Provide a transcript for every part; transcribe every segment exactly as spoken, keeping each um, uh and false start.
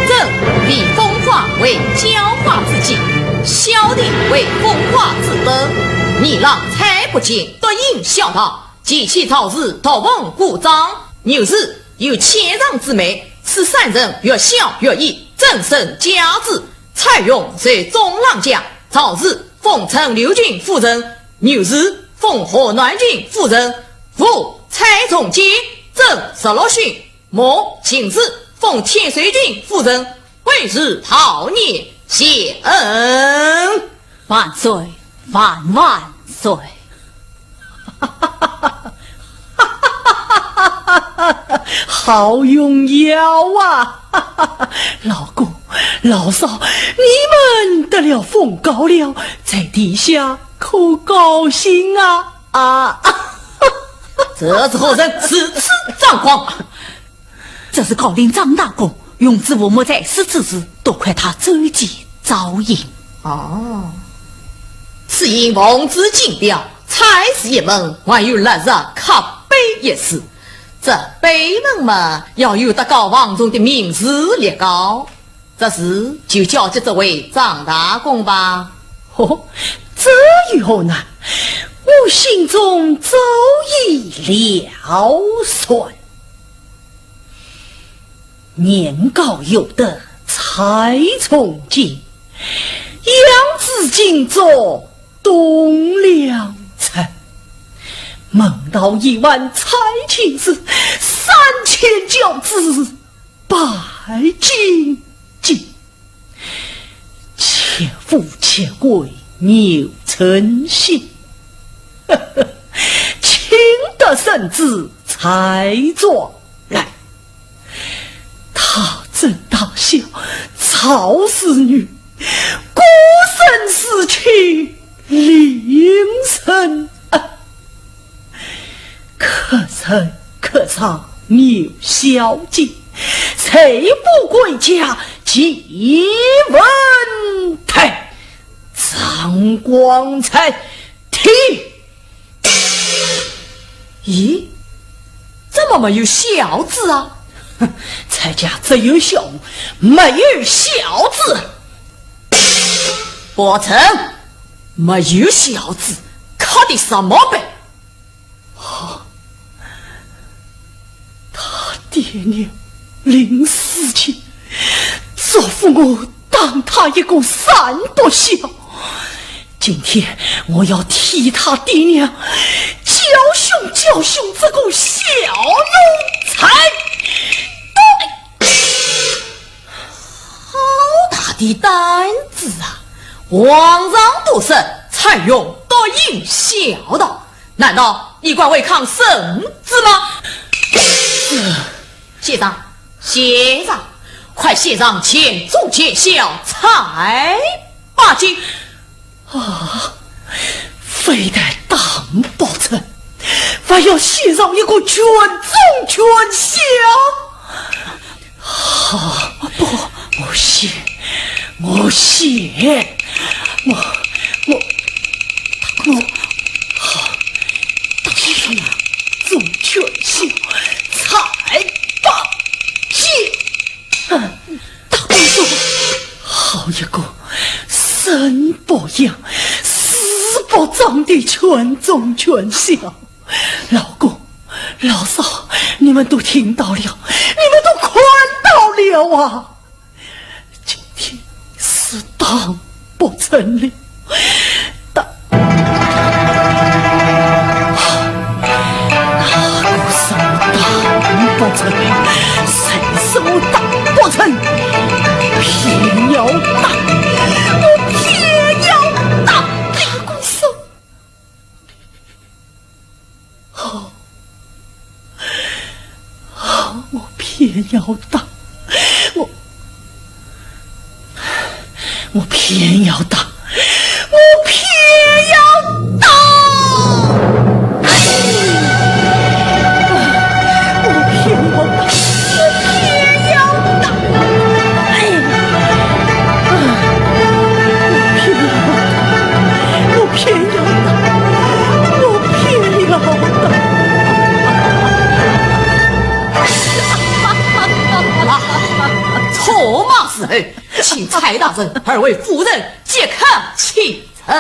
朕为风化为教化之计，萧定为风化之本。二郎才不见，独饮小道，其妻赵氏独奉故章。牛氏有千丈之美，此三人越笑越异，朕甚加之。蔡邕随中郎将，赵氏封陈留郡夫人，牛氏封河南郡夫人，父蔡仲基，正十六岁。 母秦氏封天水郡夫人，为是陶年谢恩。万岁，万万岁！好荣耀啊！老公、老嫂，你们得了封诰了，在地下可高兴啊！啊！这是何人？如此张狂！ 这是高陵张大公，永子父母在世之时，多亏他周济照应。哦，此印奉旨金标，差事一门，还有落实刻碑一事。这碑文嘛，要由得高房中的名士立高。这事就交给这位张大公吧。哦，这有何难？我心中早已了算。 年高有德蔡仲基，养子金作栋梁臣。门道已完蔡秦氏，三千教子拜金京。 且富且贵牛称心，卿得圣旨蔡庄来。他曾大笑赵氏女，孤生死去令人啊。 可恨可伤牛小姐，谁不归家即文台，张光才听。咦，怎么没有孝子啊？哼，蔡家只有孝女，没有孝子。不成，没有孝子，刻的什么碑？ 啊，他爹娘临死前嘱咐我当他一个三不孝。今天我要替他爹娘教训教训这个小奴才。 好大的胆子啊！皇上都说蔡邕笃应孝道，难道你敢违抗圣旨吗？是。谢上，谢上，快谢上全忠全孝蔡八经。 啊，非但打不成，还要写上一个全忠全孝。好，不，我写，我写，我，我，我，好，全忠全孝蔡八经。 大公子，好一个生不养，死不葬的全忠全孝。老公、老嫂，你们都听到了，你们都看到了啊！今天是打不成了。 打，那个手打不成，谁手打不成，偏要打，我偏要打，那个手。 好，好，我偏要打，我，我偏要打，我偏要打！哎，我偏要打，我偏要打！哎，我偏要打，我偏要打！ 我偏要打。二位夫人即刻启程。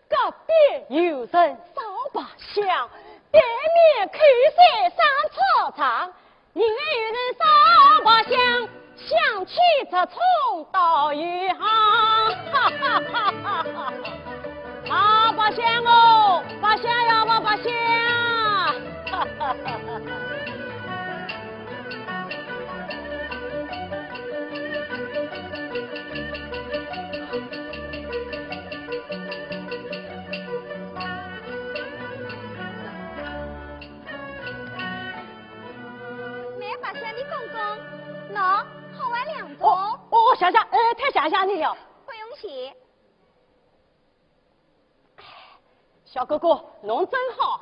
隔壁有人烧白香，对面口山生草场，人家有人烧白香，香气直冲到远方。哈哈哈哈哈！啊，白香哦，白香呀，白白香！哈哈哈哈哈！卖白香的公公，喏，好碗两盅。哦，哦，谢谢，呃，太谢谢你了。不用谢。哎，小哥哥，侬真好。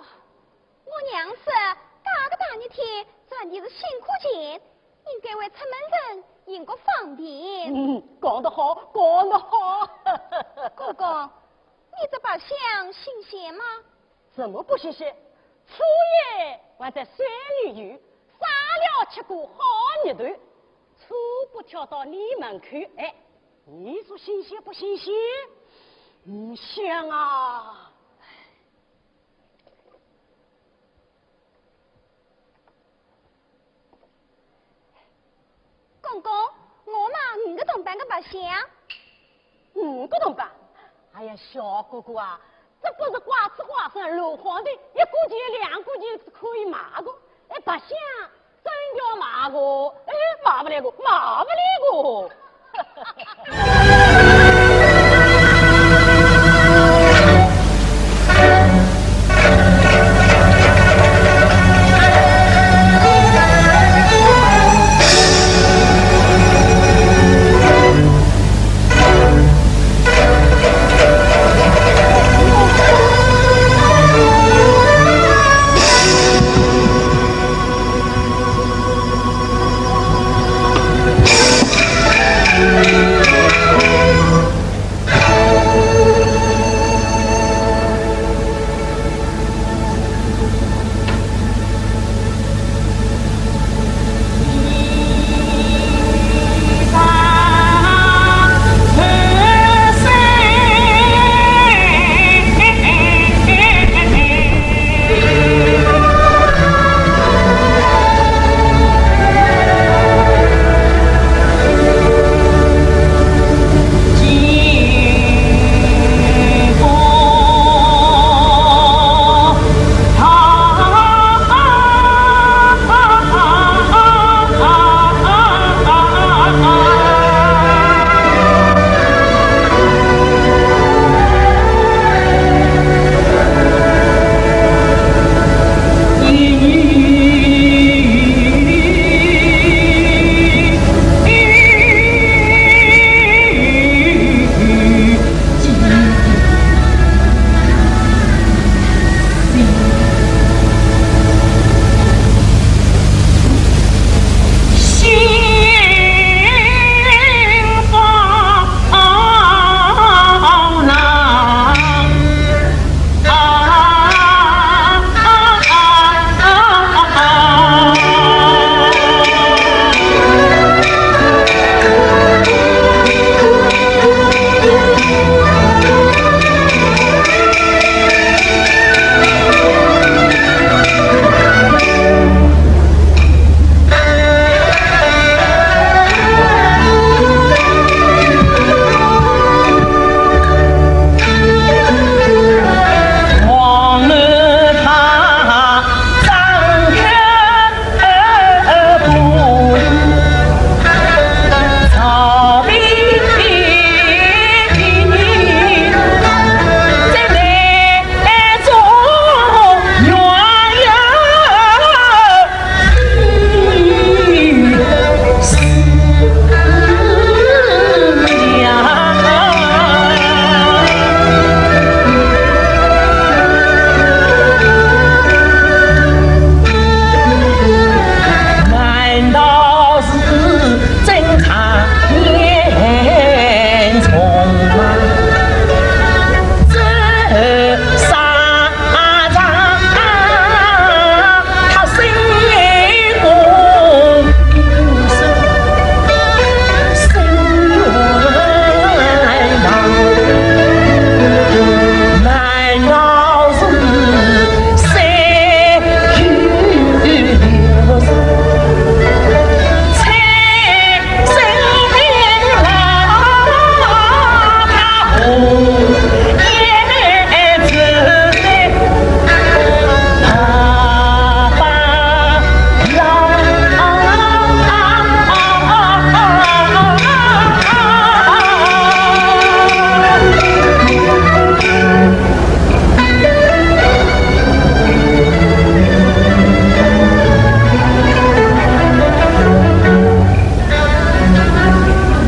我娘说，介个大热天，赚的是辛苦钱，应该为出门人寻个方便。嗯，讲得好，讲得好。公公，你这白香新鲜吗？ 怎么不新鲜？初一还在山里游，啥料吃过好日头，初八挑到你门口，哎，你说新鲜不新鲜？嗯，香啊！ 公公，我买五个铜板个白香。五个铜板？哎呀，小哥哥啊，这不是瓜子花生、罗汉钿，一个钱两个钱是可以买个，哎，白相真叫买个，哎，买不来个，买不来个。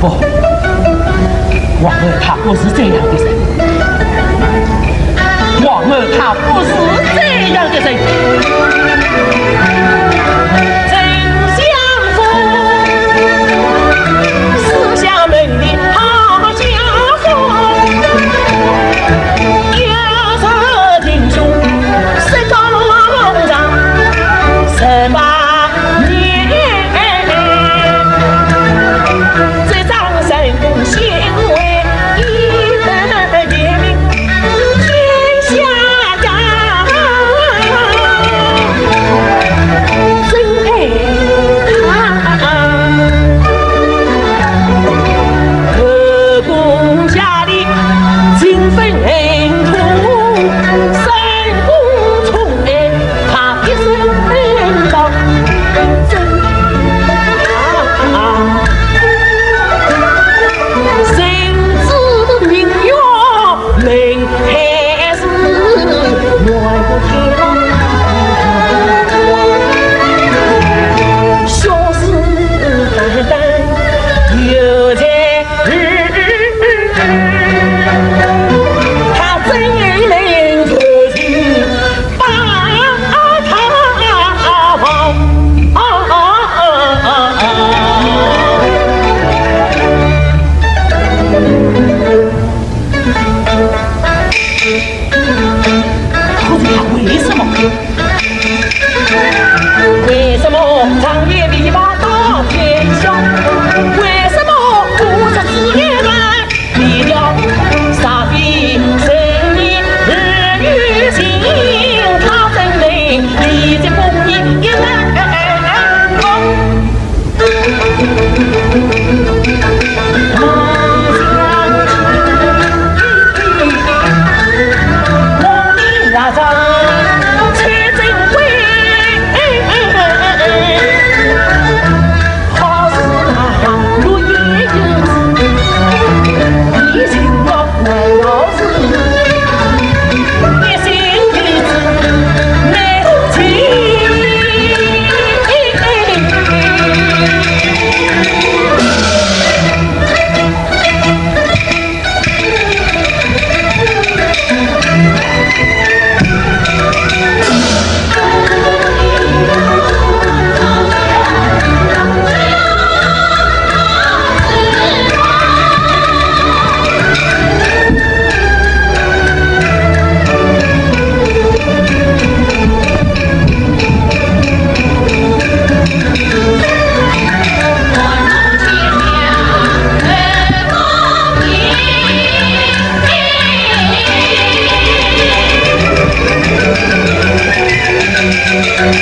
不，皇后她不是这样的人。皇后她不是这样的人。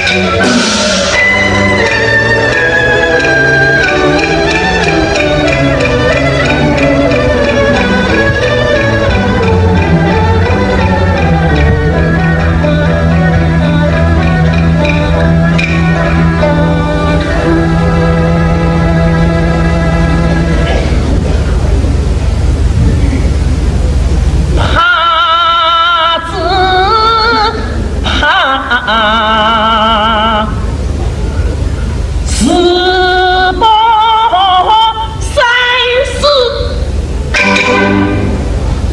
怕只怕自报生死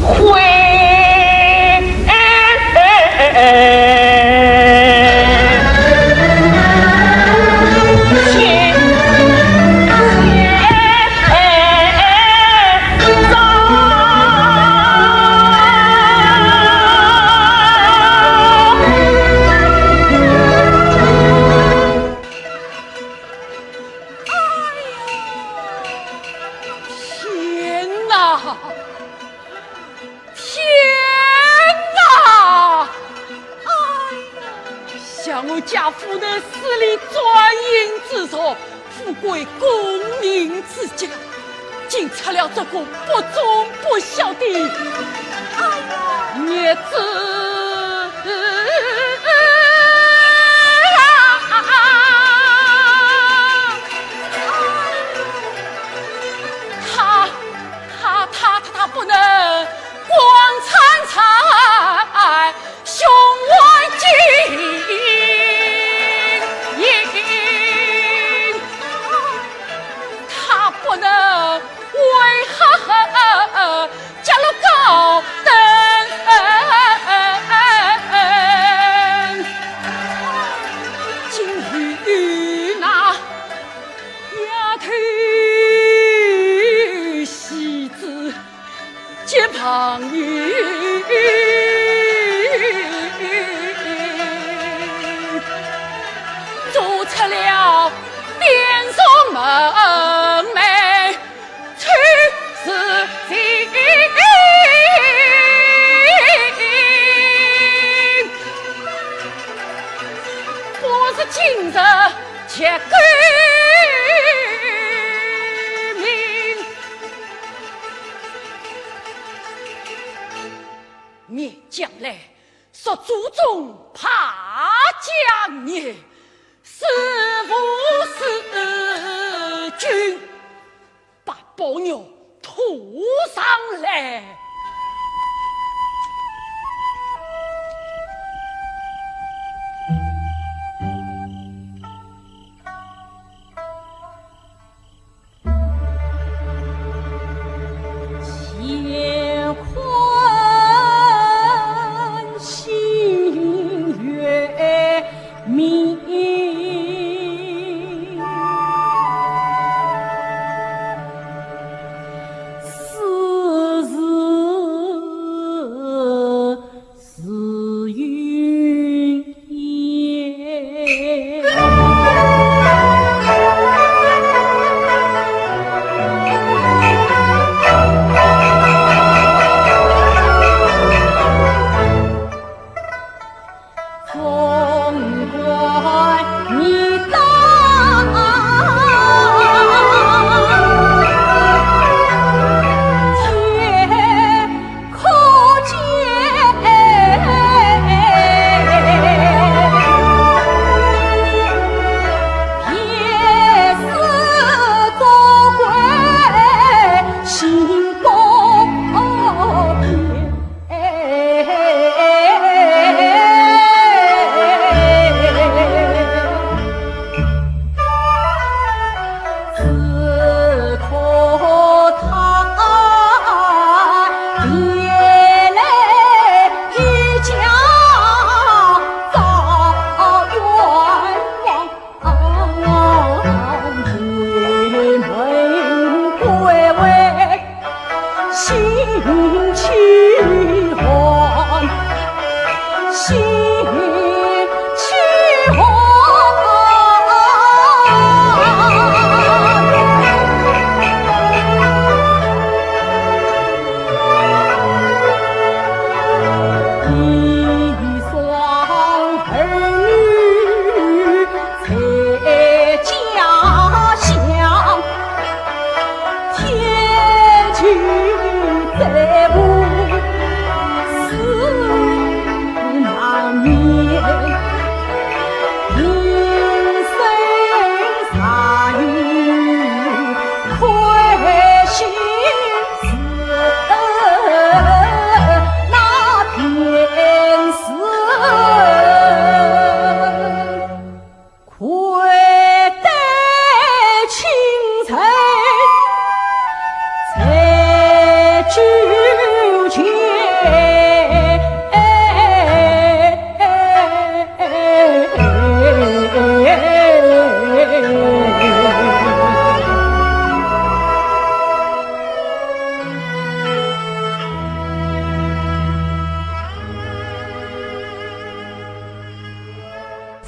会。天哪！天哪！哎呀，想我家父在寺里专营之所，富贵功名之家，竟出了这个不忠不孝的，哎呀，孽子！他，他，他，他不能光惨惨胸怀金印，他不能为何家路高登。今与那丫头戏子 结朋友，做出了变送门楣丑事情，不是今日结功名。 你将来说祖宗怕将你，是父是君，把宝玉拖上来。乾坤星月明。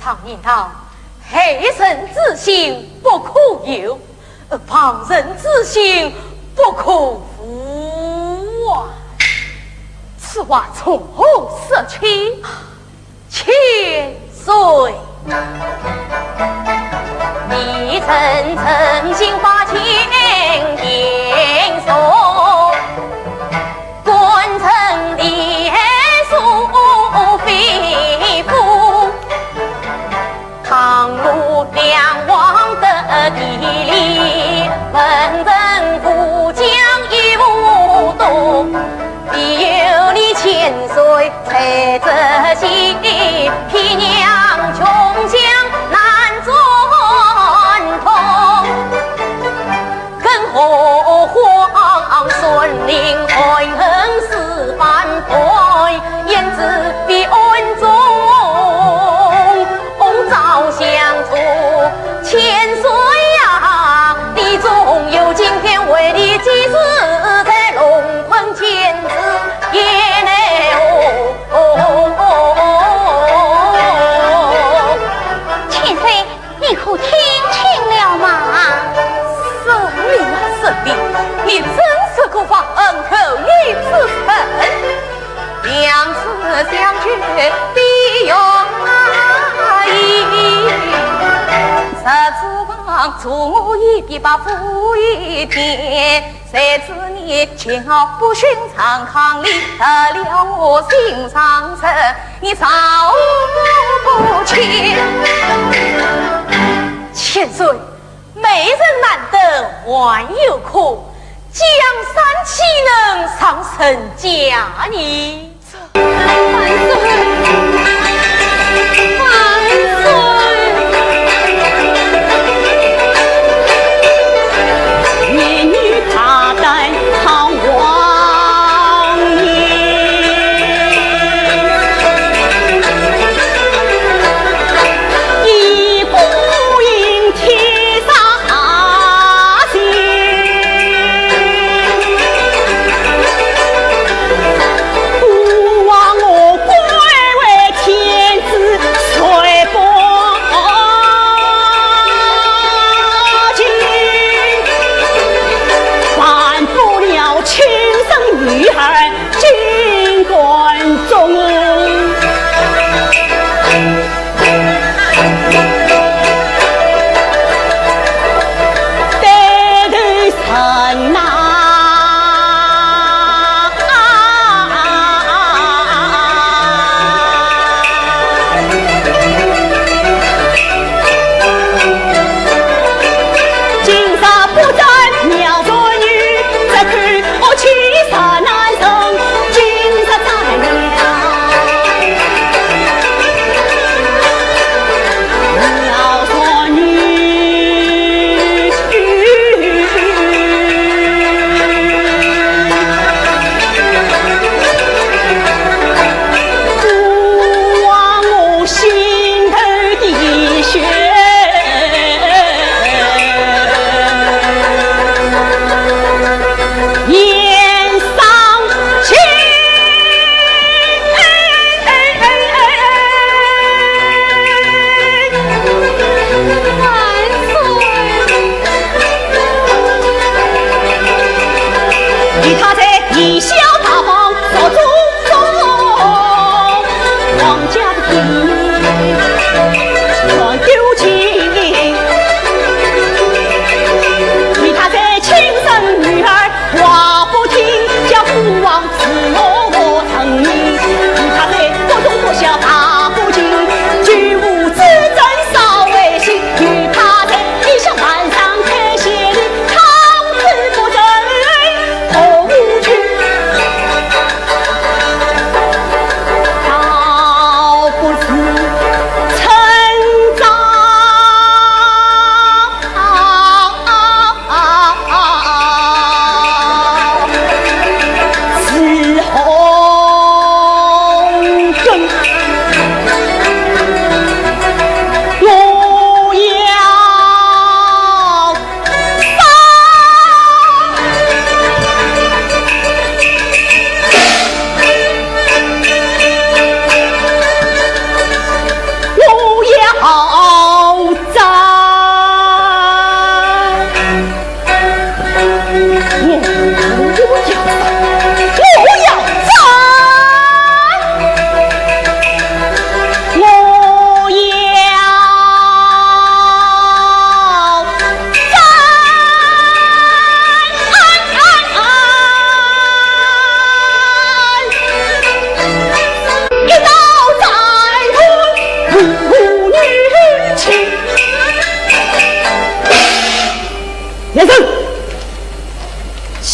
常言道，害人之心不可有，而旁人之心不可无啊。此话从何说起？千岁。千岁，你可听清了吗？神灵啊，神灵，你真是个忘恩负义之人。千岁，美人难得还有空，江山岂能上人家呢？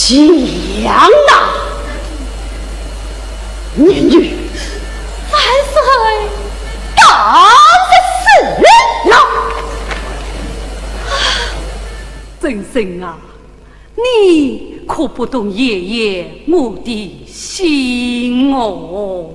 讲啊，你女……万岁，大事了！珍珍啊，你可不懂爷爷我的心哦。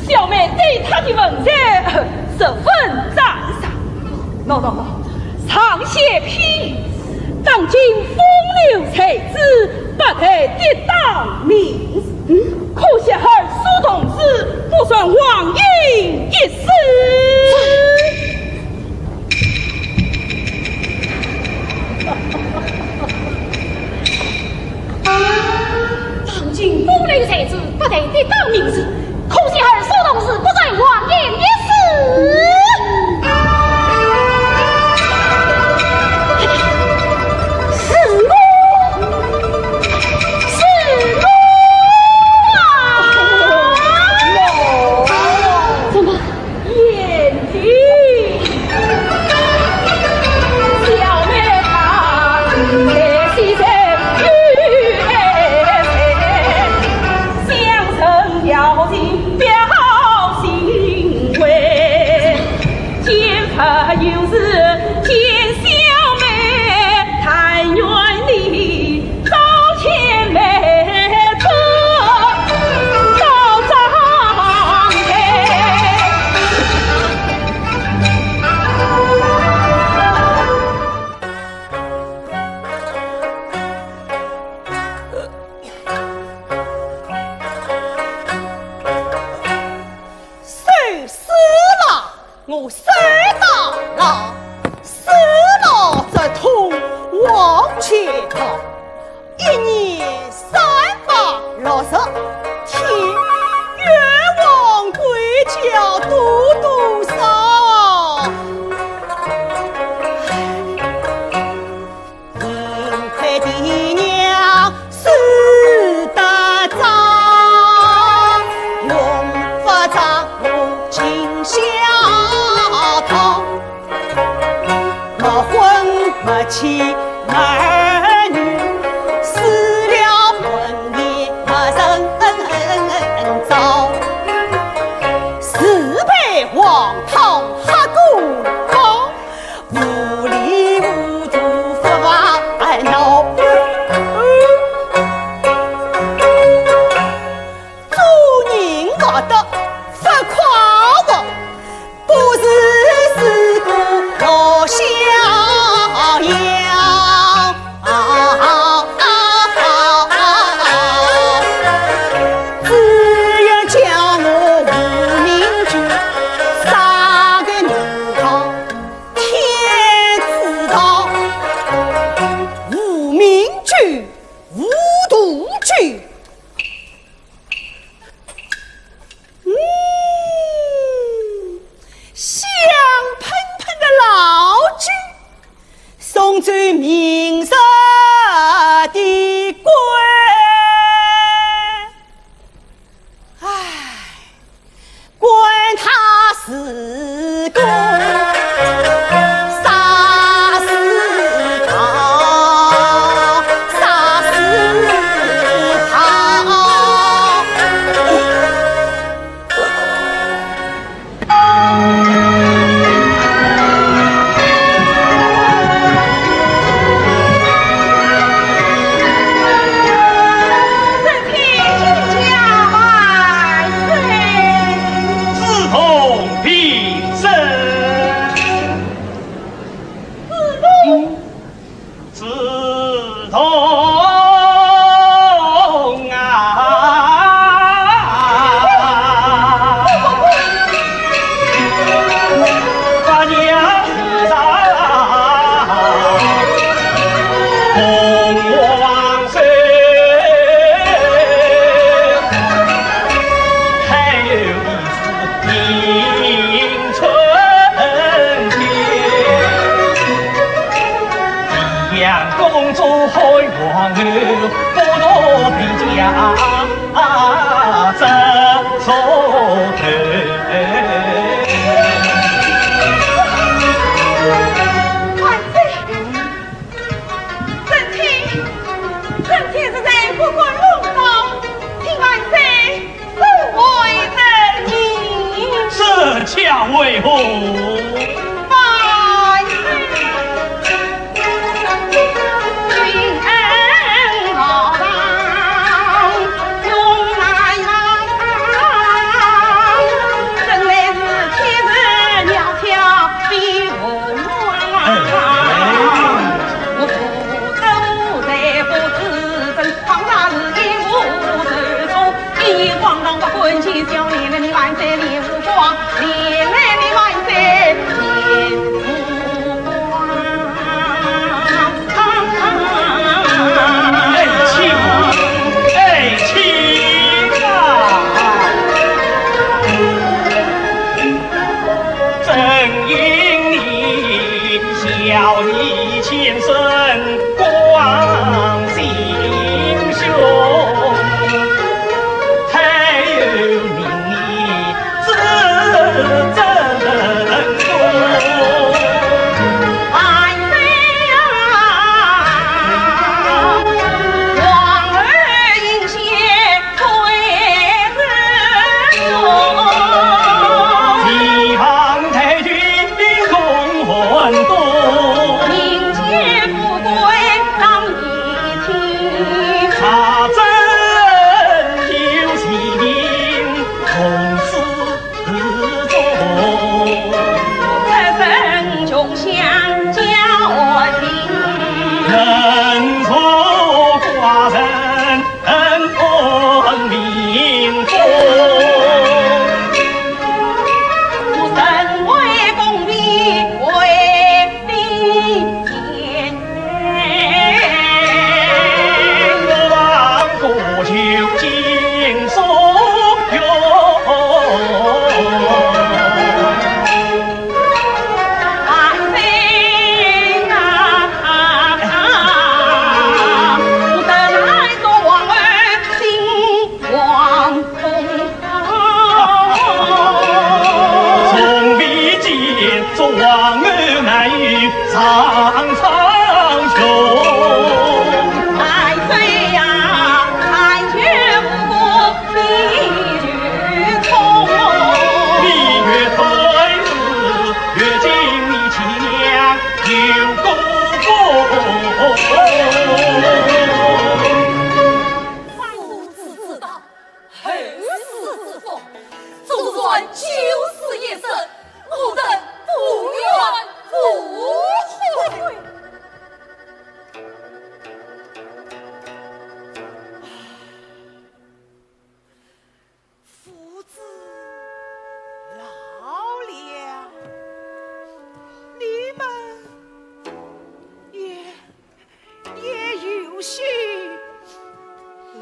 小妹对他的文才十分赞赏。喏喏喏，上写批语，当今风流才子，不得抵挡名字，可惜二叔同志，不准黄莺一死。 当今风流才子，不得抵挡名字，可惜二叔同志，不准黄莺一死。是我，是我啊！怎么？ 贤弟，小妹她在西山遇爱人，相逢邀请表心慰，见佛有事见小妹，但愿你 早见媒婆到张台。收尸了。 我收到了，死路直通黄泉塘，一年三百六十天，冤枉鬼叫多多少。幸亏爹娘 死得早，用不着我尽孝道。没婚没妻没儿女，死了魂也没人找。自被黄汤喝过饱， 糊里糊涂不烦恼。做人活得不快活，不如是个老逍遥。只要叫我无名君，啥个名堂 天知道，无名君，无途君。嗯，香喷喷的老酒，送走明日的官。唉， 管他是官，啥是道，啥是道。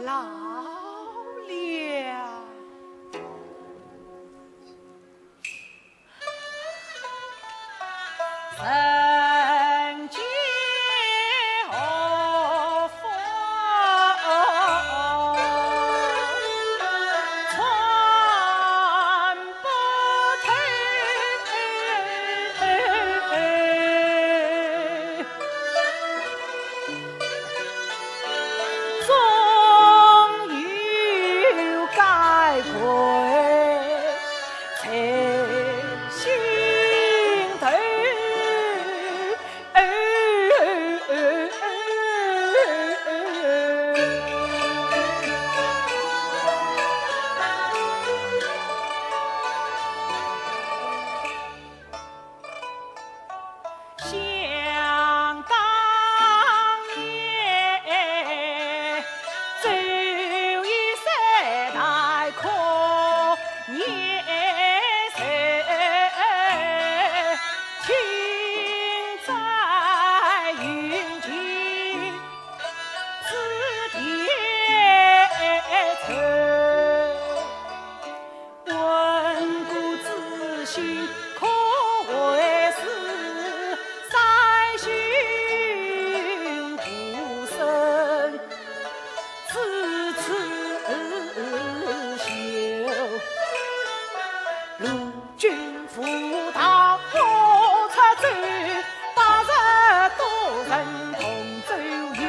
老了。人间何福，穿不透。 终有该归在心头。想当年，周瑜三代可怜谁，情债云尽，子弟仇。 闻故知新可畏事，三省吾身，此处休。路军赴道我出征，百日多人同舟游。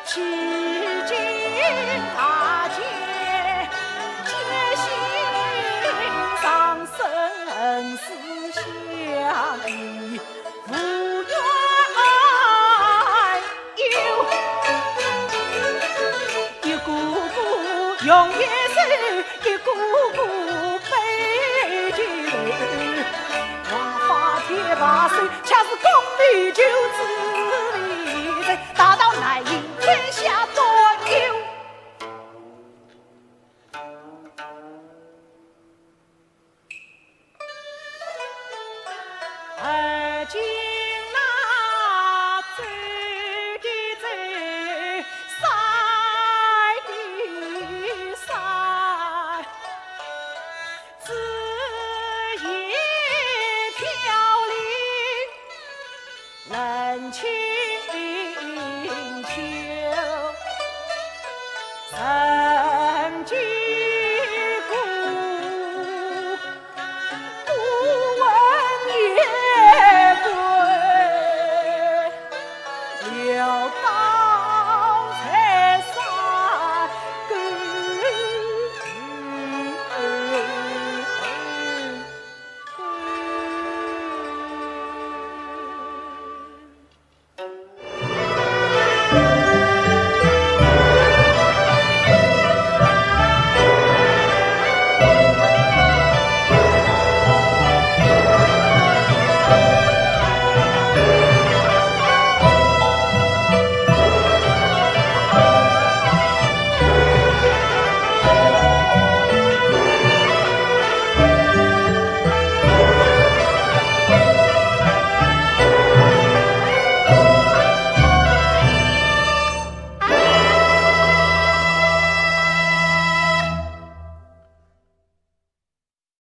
披荆斩棘，艰辛上阵，恩师相依无怨尤。一个个用一生，一个个背起来。王法铁把手，恰是功名就此立在。 大道难行天下多